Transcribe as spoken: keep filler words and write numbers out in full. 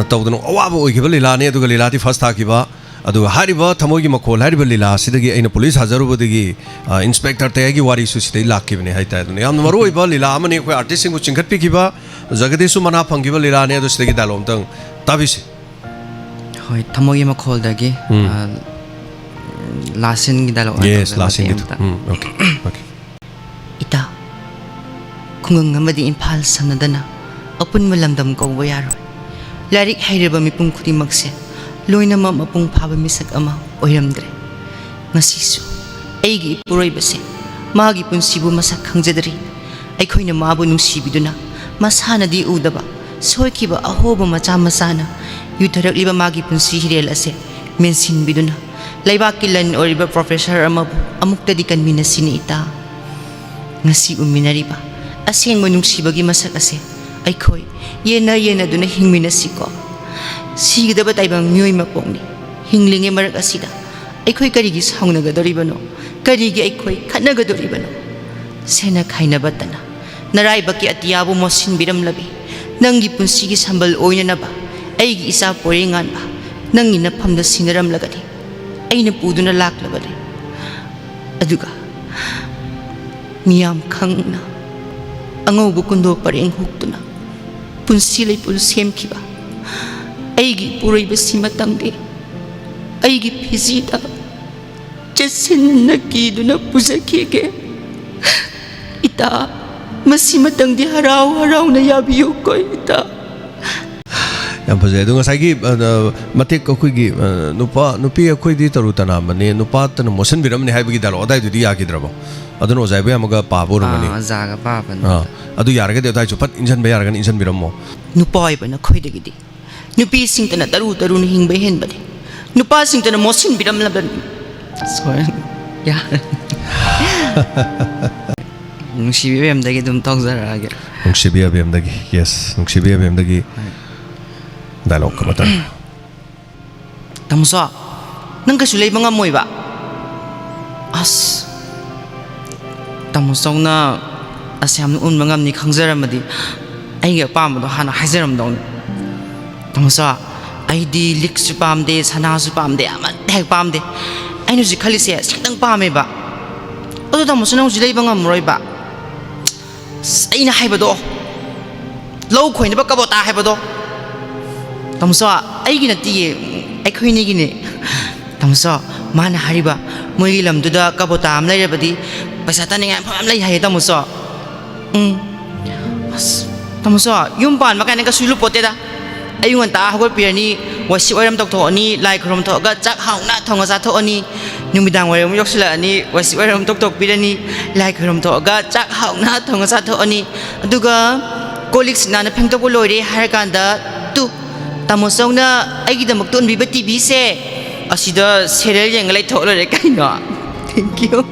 ꯇꯧꯗꯅ ꯑꯋꯥꯕ ꯑꯣꯏꯈꯤꯕ ꯂꯤꯂꯥꯅꯤ꯫ ꯑꯗꯨꯒ ꯂꯤꯂꯥꯗꯤ ꯐꯥꯔꯁ ꯊꯥꯈꯤꯕ꯫ ꯑꯗꯨꯒ ꯍꯥꯏꯔꯤꯕ ꯊꯃꯣꯏꯒꯤ ꯃꯈꯣꯜ ꯍꯥꯏꯔꯤꯕ ꯂꯤꯂꯥ ꯑꯁꯤꯗꯒꯤ ꯑꯩꯅ ꯄꯨꯂꯤꯁ ꯍꯥꯖꯔꯨꯕꯗꯒꯤ, ꯑ, ꯏꯟꯁꯄꯦꯛꯇꯔ ꯇꯌꯥꯏꯒꯤ ꯋꯥꯔꯤꯁꯨ ꯁꯤꯗꯩ ꯂꯥꯛꯈꯤꯕꯅꯦ ꯍꯥꯏꯇꯥꯔꯦ꯫ ꯑꯗꯨꯅ ꯌꯥꯝꯅ ꯃꯔꯨ ꯑꯣꯏꯕ ꯂꯤꯂꯥ ꯑꯃꯅꯤ꯫ ꯑꯩꯈꯣꯏ ꯑꯥꯔꯇꯤꯁꯁꯤꯡꯕꯨ ꯆꯤꯡꯈꯠꯄꯤꯈꯤꯕ ꯖꯒꯗꯤꯁꯁꯨ ꯃꯅꯥ ꯐꯪꯈꯤꯕ ꯂꯤꯂꯥꯅꯤ꯫ ꯑꯗꯣ ꯁꯤꯗꯒꯤ ꯗꯥꯏꯂꯣꯛ ꯑꯝꯇꯪ ꯇꯥꯕꯤꯁꯤ꯫ ꯍꯣꯏ, ꯊꯃꯣꯏꯒꯤ ꯃꯈꯣꯜꯗꯒꯤ, ꯎꯝ꯫ ꯑ, ꯂꯥꯁ ꯁꯤꯟꯒꯤ ꯗꯥꯏꯂꯣꯛ ꯑꯣꯏꯅ ꯌꯦꯁ, ꯇꯧꯖꯔꯛꯀꯦ ꯂꯥꯁ ꯁꯤꯟꯒꯤꯗꯣ꯫ ꯑꯝꯇ꯫ ꯎꯝ, ꯑꯣꯀꯦ, ꯑꯣꯀꯦ꯫ ꯏꯇꯥ, ꯈꯨꯡꯒꯪ ꯑꯃꯗꯤ ꯏꯝꯐꯥꯜ ꯁꯝꯅꯗꯅ ꯑꯄꯨꯟꯕ ꯂꯝꯗꯝ ꯀꯧꯕ ꯌꯥꯔꯣꯏ꯫ ꯂꯥꯏꯔꯤꯛ ꯍꯩꯔꯕ ꯃꯤꯄꯨꯝ ꯈꯨꯗꯤꯡꯃꯛꯁꯦ ꯂꯣꯏꯅꯃꯛ ꯃꯄꯨꯡ ꯐꯥꯕ ꯃꯤꯁꯛ ꯑꯃ ꯑꯣꯏꯔꯝꯗ꯭ꯔꯦ꯫ ꯉꯁꯤꯁꯨ ꯑꯩꯒꯤ ꯏꯄꯨꯔꯣꯏꯕꯁꯦ ꯃꯥꯒꯤ ꯄꯨꯟꯁꯤꯕꯨ ꯃꯁꯛ ꯈꯪꯖꯗ꯭ꯔꯤ꯫ ꯑꯩꯈꯣꯏꯅ ꯃꯥꯕꯨ ꯅꯨꯡꯁꯤꯕꯤꯗꯨꯅ ꯃꯁꯥꯅꯗꯤ ꯎꯗꯕ ꯁꯣꯏꯈꯤꯕ ꯑꯍꯣꯕ ꯃꯆꯥ ꯃꯆꯥꯅ ꯌꯨꯊꯔꯛꯂꯤꯕ ꯃꯥꯒꯤ ꯄꯨꯟꯁꯤ ꯍꯤꯔꯦꯜ ꯑꯁꯦ ꯃꯦꯟꯁꯤꯟꯕꯤꯗꯨꯅ ꯂꯩꯕꯥꯛꯀꯤ ꯂꯟ ꯑꯣꯏꯔꯤꯕ ꯄ꯭ꯔꯣꯐꯦꯁꯔ ꯑꯃꯕꯨ ꯑꯃꯨꯛꯇꯗꯤ ꯀꯟꯃꯤꯟꯅꯁꯤꯅꯦ ꯏꯇꯥ꯫ ꯉꯁꯤ ꯎꯃꯤꯟꯅꯔꯤꯕ ꯑꯁꯦꯡꯕ ꯅꯨꯡꯁꯤꯕꯒꯤ ꯃꯁꯛ ꯑꯁꯦ ꯑꯩꯈꯣꯏ ꯌꯦꯟꯅ ꯌꯦꯟꯅꯗꯨꯅ ꯍꯤꯡꯃꯤꯟꯅꯁꯤꯀꯣ꯫ ꯁꯤꯒꯗꯕ ꯇꯥꯏꯕꯪ ꯃꯤꯑꯣꯏ ꯃꯄꯣꯛꯅꯤ꯫ ꯍꯤꯡꯂꯤꯉꯩ ꯃꯔꯛ ꯑꯁꯤꯗ ꯑꯩꯈꯣꯏ ꯀꯔꯤꯒꯤ ꯁꯥꯎꯅꯒꯗꯧꯔꯤꯕꯅꯣ? ꯀꯔꯤꯒꯤ ꯑꯩꯈꯣꯏ ꯈꯠꯅꯒꯗꯧꯔꯤꯕꯅꯣ? ꯁꯦꯟꯅ ꯈꯥꯏꯅꯕꯇꯅ ꯅꯔꯥꯏꯕꯛꯀꯤ ꯑꯇꯤꯌꯥꯕꯨ ꯃꯣꯠꯁꯤꯟꯕꯤꯔꯝꯂꯕꯤ꯫ ꯅꯪꯒꯤ ꯄꯨꯟꯁꯤꯒꯤ ꯁꯝꯕꯜ ꯑꯣꯏꯅꯅꯕ ꯑꯩꯒꯤ ꯏꯆꯥ ꯄꯣꯏꯔꯩꯉꯥꯟꯕ ꯅꯪꯒꯤ ꯅꯐꯝꯗ ꯁꯤꯟꯅꯔꯝꯂꯒꯗꯤ ꯑꯩꯅ ꯄꯨꯗꯨꯅ ꯂꯥꯛꯂꯕꯅꯤ꯫ ꯑꯗꯨꯒ ꯃꯤꯌꯥꯝ ꯈꯪꯅ ꯑꯉꯧꯕ ꯀꯨꯟꯗꯣ ꯄꯔꯦꯡ ꯍꯨꯛꯇꯨꯅ ꯄꯨꯟꯁꯤ ꯂꯩꯄꯨꯜ ꯁꯦꯝꯈꯤꯕ ꯑꯩꯒꯤ ꯏꯄꯨꯔꯣꯏꯕꯁꯤꯃꯇꯪꯗꯤ ꯑꯩꯒꯤ ꯐꯤꯖꯤꯗ ꯆꯦꯠꯁꯤꯟꯅ ꯀꯤꯗꯨꯅ ꯄꯨꯖꯈꯤꯒꯦ꯫ ꯏꯇꯥ, ꯃꯁꯤꯃꯇꯪꯗꯤ ꯍꯔꯥꯎ ꯍꯔꯥꯎꯅ ꯌꯥꯕꯤꯌꯨꯀꯣ ꯏꯇꯥ꯫ ꯌꯥꯝ ꯐꯖꯩ꯫ ꯑꯗꯣ ꯉꯁꯥꯏꯒꯤ, ꯑ, ꯃꯇꯦꯛ ꯑꯩꯈꯣꯏꯒꯤ, ꯑ, ꯅꯨꯄꯥ, ꯅꯨꯄꯤ ꯑꯩꯈꯣꯏꯗꯤ ꯇꯔꯨ ꯇꯅꯥꯟꯕꯅꯤ, ꯅꯨꯄꯥꯇꯅ ꯃꯣꯠꯁꯤꯟꯕꯤꯔꯝꯅꯤ ꯍꯥꯏꯕꯒꯤ ꯗꯥꯏꯂꯣꯛ ꯑꯗꯥꯏꯗꯨꯗꯤ ꯌꯥꯈꯤꯗ꯭ꯔꯕꯣ? ꯑꯗꯨꯅ ꯑꯣꯖꯥ ꯏꯕꯣꯌꯥꯝ ꯑꯃꯒ ꯄꯥꯕ ꯑꯣꯏꯔꯝꯒꯅꯤ꯫ ꯑꯥ, ꯑꯣꯖꯥꯒ ꯄꯥꯕꯅꯤ꯫ ꯑꯥ, ꯑꯗꯨ ꯌꯥꯔꯒꯗꯤ ꯑꯗꯨꯋꯥꯏꯁꯨ ꯐꯠ ꯏꯟꯁꯤꯟꯕ ꯌꯥꯔꯒꯅ ꯏꯟꯁꯤꯟꯕꯤꯔꯝꯃꯣ꯫ ꯅꯨꯄꯥ ꯑꯣꯏꯕ ꯅꯈꯣꯏꯗꯒꯤꯗꯤ ꯅꯨꯄꯤꯁꯤꯡꯇꯅ ꯇꯔꯨ ꯇꯔꯨꯅ ꯍꯤꯡꯕ ꯍꯦꯟꯕꯅꯤ꯫ ꯅꯨꯄꯥꯁꯤꯡꯇꯅ ꯃꯣꯠꯁꯤꯟꯕꯤꯔꯝꯂꯕꯅꯤ꯫ ꯁꯣꯔꯤ꯫ ꯌꯥꯔꯦ꯫ ꯅꯨꯡꯁꯤꯕꯤ ꯑꯕꯦꯝꯗꯒꯤ ꯑꯗꯨꯝ ꯇꯧꯖꯔꯛꯑꯒꯦ꯫ ꯅꯨꯡꯁꯤꯕꯤ ꯑꯕꯦꯝꯗꯒꯤ, ꯌꯦꯁ, ꯅꯨꯡꯁꯤꯕꯤ ꯑꯕꯦꯝꯗꯒꯤ ꯍꯣꯏ꯫ ꯗꯥꯏꯂꯣꯛ ꯑꯃꯇꯪ꯫ ꯇꯥꯃꯣꯆꯧ, ꯅꯪ ꯀꯩꯁꯨ ꯂꯩꯕ ꯉꯝꯃꯣꯏꯕ꯫ ꯑꯁ, ꯇꯥꯃꯣꯆꯧꯅ ꯑꯁ ꯌꯥꯝꯅ ꯎꯟꯕ ꯉꯝꯅꯤ ꯈꯪꯖꯔꯝꯃꯗꯤ ꯑꯩꯒꯤ ꯑꯄꯥꯝꯕꯗꯣ ꯍꯥꯟꯅ ꯍꯥꯏꯖꯔꯝꯗꯧꯅꯤ꯫ ꯇꯥꯃꯣꯆꯥ, ꯑꯩꯗꯤ ꯂꯤꯛꯁꯨ ꯄꯥꯝꯗꯦ, ꯁꯅꯥꯁꯨ ꯄꯥꯝꯗꯦ, ꯑꯃꯠꯇ ꯍꯦꯛ ꯄꯥꯝꯗꯦ꯫ ꯑꯩꯅ ꯍꯧꯖꯤꯛ ꯈꯜꯂꯤꯁꯦ ꯁꯛꯇꯪ ꯄꯥꯝꯃꯦꯕ꯫ ꯑꯗꯨ ꯇꯥꯃꯣꯆꯥ, ꯅꯪ ꯍꯧꯖꯤꯛ ꯂꯩꯕ ꯉꯝꯃꯔꯣꯏꯕ꯫ ꯑꯁ, ꯑꯩꯅ ꯍꯥꯏꯕꯗꯣ, ꯂꯧ ꯈꯣꯏꯅꯕ ꯀꯕꯣꯇꯥ ꯍꯥꯏꯕꯗꯣ꯫ ꯇꯥꯃꯣꯆꯥ, ꯑꯩꯒꯤ ꯅꯠꯇꯤꯌꯦ, ꯑꯩꯈꯣꯏꯅꯤꯒꯤꯅꯦ꯫ ꯇꯥꯃꯣꯆꯥ, ꯃꯥꯅ ꯍꯥꯏꯔꯤꯕ ꯃꯣꯏꯒꯤ ꯂꯝꯗꯨꯗ ꯀꯕꯣꯇꯥ ꯑꯃ ꯂꯩꯔꯕꯗꯤ ꯄꯩꯁꯥ ꯇꯥꯅꯤꯡꯉꯥꯏ ꯃꯐꯝ ꯌꯥꯝ ꯂꯩ ꯍꯥꯏꯌꯦ ꯇꯥꯃꯣꯆꯥ꯫ ꯎꯝ꯫ ꯑꯁ, ꯇꯥꯃꯣꯆꯥ, ꯌꯨꯝ ꯄꯥꯟꯕ ꯀꯥꯏꯅ ꯀꯩꯁꯨ ꯂꯨꯄꯣꯠꯇꯦꯗ꯫ ꯑꯌꯨꯛ ꯉꯟꯇꯥ ꯍꯧꯒꯠꯄꯤꯔꯅꯤ, ꯋꯥꯏꯁꯤꯠ ꯋꯥꯏꯔꯝ ꯇꯧꯊꯣꯛꯑꯅꯤ, ꯂꯥꯏ ꯈꯨꯔꯨꯝ ꯊꯣꯛꯑꯒ ꯆꯥꯛ ꯍꯥꯎꯅ ꯊꯣꯡꯉ ꯆꯥꯊꯣꯛꯑꯅꯤ꯫ ꯅꯨꯃꯤꯗꯥꯡ ꯋꯥꯏꯔꯝ ꯑꯃꯨꯛ ꯌꯧꯁꯤꯜꯂꯛꯑꯅꯤ, ꯋꯥꯏꯁꯤꯠ ꯋꯥꯏꯔꯝ ꯑꯃꯨꯛ ꯇꯧꯊꯣꯛꯄꯤꯔꯅꯤ, ꯂꯥꯏ ꯈꯨꯔꯨꯝ ꯊꯣꯛꯑꯒ ꯆꯥꯛ ꯍꯥꯎꯅ ꯊꯣꯡꯉ ꯆꯥꯊꯣꯛꯑꯅꯤ꯫ ꯑꯗꯨꯒ ꯀꯣꯜ ꯂꯤꯛ ꯁꯤꯠ ꯅꯥꯟꯅ ꯐꯦꯡꯗꯣꯛꯄ ꯂꯣꯏꯔꯦ ꯍꯥꯏꯔꯀꯥꯟꯗ, ꯇꯨ, ꯇꯥꯃꯣ ꯆꯧꯅ ꯑꯩꯒꯤꯗꯃꯛꯇ ꯎꯟꯕꯤꯕ ꯇꯤ ꯚꯤꯁꯦ ꯑꯁꯤꯗ ꯁꯦꯔꯤꯌꯦꯜ ꯌꯦꯡꯉ ꯂꯩꯊꯣꯛ ꯂꯣꯏꯔꯦ ꯀꯩꯅꯣ꯫ Thank you꯫